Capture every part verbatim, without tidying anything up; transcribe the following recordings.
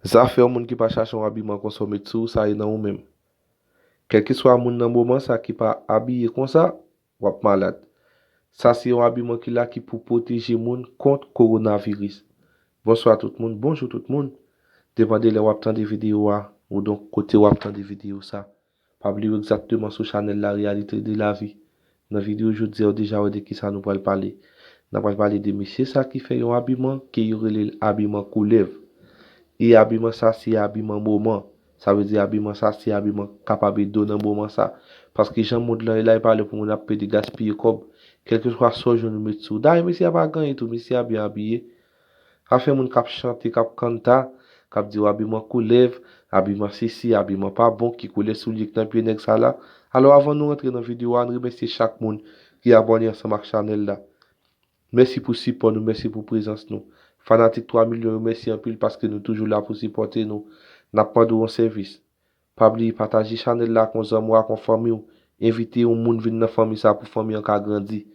Zafè yon moun ki pa chache yon abiman konsa w met sou ou, sa e nan ou menm. Kèlkeswa moun nan moman sa ki pa abiye konsa, w ap malad. Sa se yon abiman ki la ki pou pwoteje moun kont kowonaviris. Bonswa tout moun, bonjou tout moun. Depann de lè w ap tande videyo a, oudonk kote w ap tande videyo sa. Pa bliye w egzakteman sou chanèl la, Réalité de la Vie. Nan videyo jodi a, w deja wè de kisa nou pral pale. N a pral pale de mesye sa ki fè yon abiman ke yo rele l abiman koulèv. E abiman sa se abiman moman. Sa vle di abiman sa se abiman k kapab ede w nan moman sa. Paske jan mond lan ye la, e pa lè pou moun ap pede gaspiye kòb. Kèlkeswa sa w jwenn ou met sou ou. Dayè mesye a pa gen anyen tou, mesye a byen abiye. Afè moun k ap chante, k ap kanta, k ap di w abiman koulèv, abiman sesi, abiman pa bon, ki koulè soulye k nan pye nèg sa la. Alò avan nou rantre nan videyo a, ann remèsye chak moun ki abòne ansanm ak chanèl la. Mèsi pou sipò nou, mèsi pou prezans nou. Fanatik twa milyon yo, mèsi anpil paske nou toujou la pou sipòte nou. N ap mande w yon sèvis. Pa bliye pataje chanèl la ak yon zanmi w, ak yon fanmi w. Envite yon moun vin nan fanmi sa pou fanmi an ka grandi.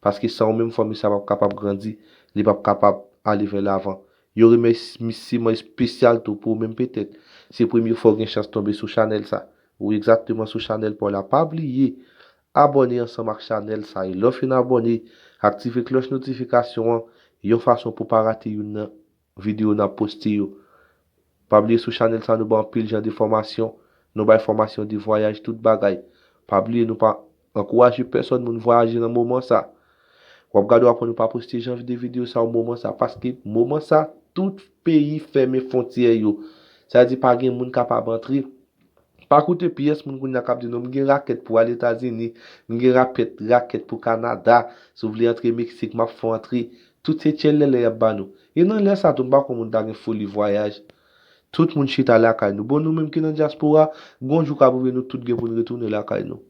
Paske san ou menm fanmi sa p ap kapab grandi, li p ap kapab ale vè lavan. Yon remèsyeman espesyal tou pou ou menm petèt. Se premye fwa w gen chans tonbe sou chanèl sa. Ou egzakteman sou chanèl pa w la. Pa bliye abòne ansanm ak chanèl sa. E lè w fin abòne, aktive klòch notifikasyon an yon fason pou w pa rate youn nan videyo n ap poste yo. Pa bliye sou chanèl sa nou bay anpil jan de fòmasyon, nou bay fòmasyon de vwayaj, tout bagay. Pa bliye nou pa ankouraje pèsòn moun vwayaje nan moman sa. W ap gade w aprann nou pa poste jan de videyo sa yo moman sa, paske moman sa tout peyi fèmen fwontyè yo. Sa vle di pa gen moun kapab antre. Pa koute pyès moun kounye a k ap di non, m gen rakèt pou al Etazini, m gen rakèt, rakèt pou Kanada, si w vle antre Meksik, m ap fè w antre. Tout se tchèlèlè y ap ba nou. E nan lè sa tou, m pa kwè moun ta gen foli vwayaj. Tout moun chita lakay nou. Bon, nou menm ki nan dyaspora, gon jou k ap rive nou tout gen pou n retounen lakay nou.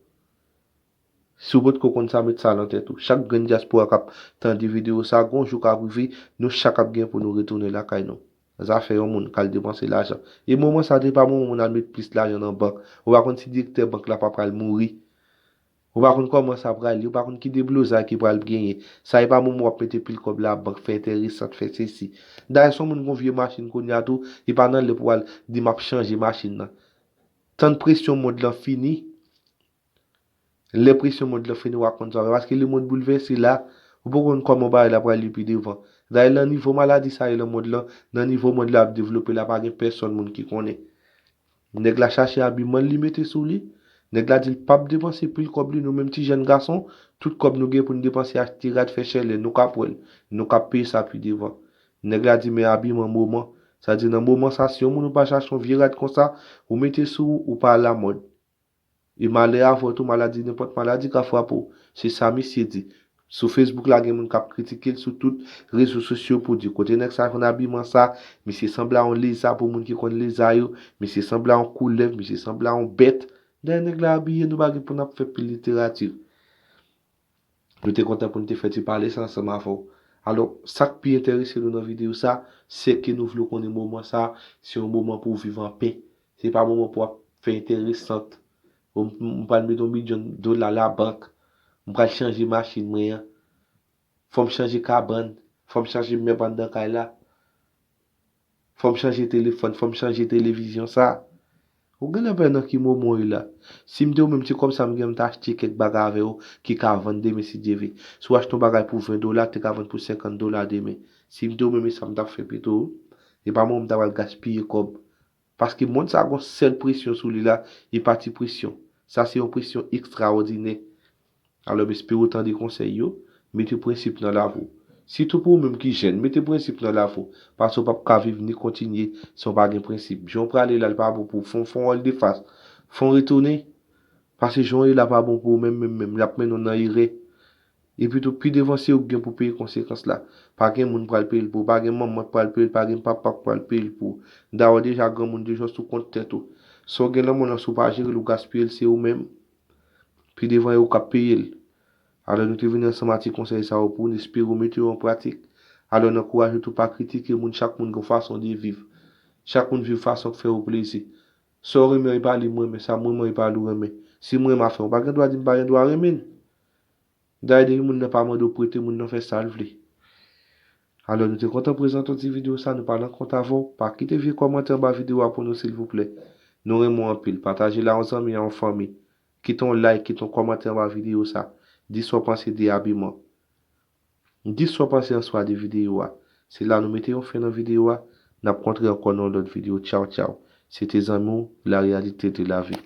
Si w potko konn sa, met sa nan tèt ou. Chak grenn dyaspora k ap tande videyo sa, gon jou k ap rive, nou chak ap gen pou nou retounen lakay nou. Zafè yon moun k al depanse lajan. E moman sa, se pa moman moun al met plis lajan nan bank. Ou pa konn si direktè bank la pa pral mouri. Ou pa konn kòman sa pral ye, ou pa konn ki deblozay ki pral genyen. Sa e pa moman w ap mete pil kòb la bank, fè enteresant, fè sesi. Dayè, si yon moun gon vye machin kounye a tou, e pa nan lè pou w al di m ap chanje machin nan. Tann presyon mond lan fini. Lè presyon mond lan fini, w a konn sa w fè. Paske lemonn boulvèse la, ou poko konn kòman bagay la pral ye pi devan. Dayè, nan nivo maladi sa ye nan mond lan, nan nivo mond la ap devlope la, pa gen pèsòn moun ki konnen. Nèg la chache abiman l, li mete sou li. Nèg la di l p ap depanse pil kòb li, nou menm ti jèn gason, tout kòb nou gen pou n depanse achte rad, fè tchèlè, nou k ap wè l, nou k ap peye sa pi devan. Nèg la di men abiman moman. Sa di nan moman sa, si yon moun ou pa chache yon vye rad konsa, ou mete sou ou, ou pa alamòd. E malè avè w tou, maladi, nenpòt maladi ka frape w. Se sa misye di. Sou Facebook la, gen moun k ap kritike l sou tout rezo sosyo pou di kote nèg sa jwenn abiman sa, misye sanble a yon leza pou moun ki konn leza yo, misye sanble a yon koulèv, misye sanble a yon bèt. Dayè nèg la abiye, nou pa gen pou n ap fè pil literati. Nou te kontan pou n te fè ti pale sa ansanm avè w. Alò, sa k pi enterese nou nan videyo sa, se ke nou vle w konnen moman sa, se yon moman pou w viv anpè. Se pa moman pou w ap fè enteresant. M, m pral mete yon milyon dola labank. M pral chanje machin mwen an. Fò m chanje kabann. Fò m chanje mèb anndan kay la. Fò m chanje telefòn. Fò m chanje televizyon sa. Ou genlè pè nan ki moman w ye la. Si m te ou menm, ti kòb sa m gen, m ta achte kèk bagay avè yo ki ka vann demen si Dye vle. Si w achte yon bagay pou ven dola, te ka vann pou senkant dola demen. Si m te ou menm, e sa m t ap fè pito. E pa mwen, m ta pral gaspiye kòb. Paske mond sa gon sèl presyon sou li la, e pa ti presyon. Sa se yon presyon ekstraòdinè. Alò, m espere w tande konsèy yo, mete prensip nan lavi w. Sitou pou ou menm ki jèn, mete prensip nan lavi w. Paske w p ap ka viv ni kontinye san w pa gen prensip. Jan w prale la, l pa bon pou w. Fò w fè yon wòl de fas. Fò w retounen. Paske jan w ye la pa bon pou ou menm, menm, menm. L ap mennen w nan erè. Epi tou, pi devan se ou k gen pou peye konsekans la. Pa gen moun pral peye l pou ou, pa gen manman k pral peye l, pa gen papa k pral peye l pou ou. Dayè w deja granmoun deja w sou kont tèt ou. Sa w gen nan mond lan, si w pa jere l, ou gaspiye l, se ou menm. Pi devan e ou k ap peye l. Alò nou te vini ansanm a ti konsèy sa yo pou w, n espere w mete yo an pratik. Alò n ankouraje w tou pa kritike moun, chak moun gen yon fason de viv. Chak moun viv fason k fè yo plezi. Sa w renmen an e pa li m renmen, sa m renmen an e pa li w renmen. Si m renmen afè w, ou pa gen dwa di m pa gen dwa renmen l. Dayè depi moun nan pa mande w prete, moun nan fè sa l vle. Alò, nou te kontan prezante w ti videyo sa, nou pa nan kont avè w. Pa kite vye kòmantè anba videyo a pou nou, silvouplè. Nou renmen w anpil. Pataje l a yon zanmi, a yon fanmi. Kite yon like, kite yon kòmantè anba videyo sa. Di sa w panse de abiman. Di sa w panse an swa de videyo a. Se la nou mete yon fen nan videyo a. N ap kontre ankò nan yon lòt videyo. Tchaw, tchaw. Se te zanmi w, la réalité de la vie.